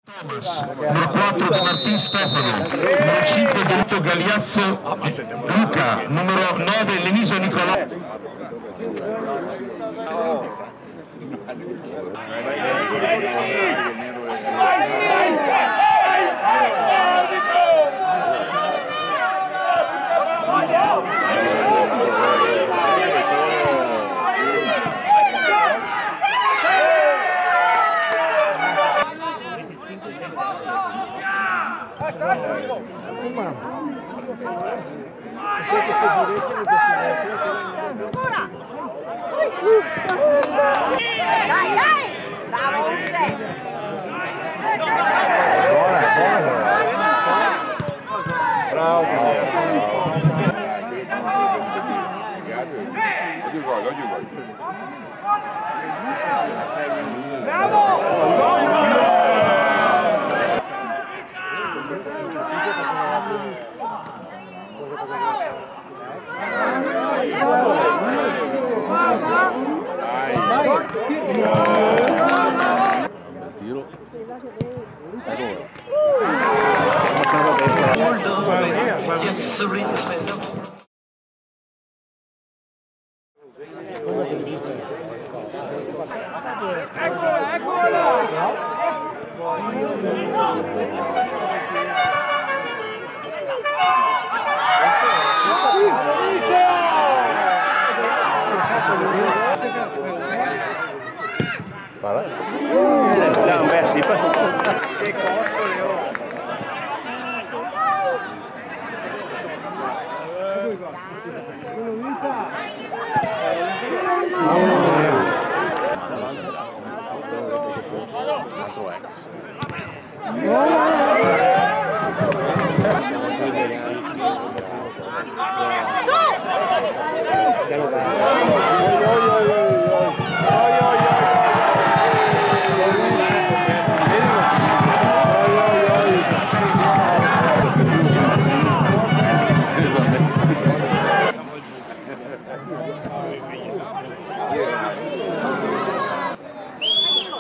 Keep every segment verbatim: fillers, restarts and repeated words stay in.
Thomas, numero quatro De Martin Stefano, numero cinque Delitto Gagliazzo Luca, numero nove Leniso Nicolò. Ancora! Dai, dai! Bravo, Urse! Bravo! Varda. No, beh, sì, pasa. Che costo, Leo?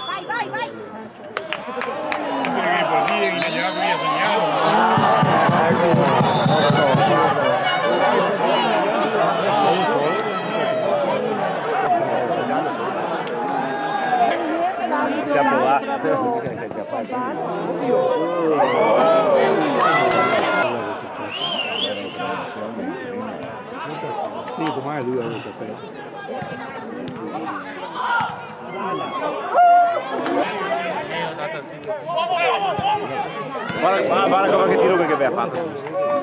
Vai, vai, vai! Sì, domani lui ha avuto appena. Varda, varda, varda come che tiro che, che el ga fato.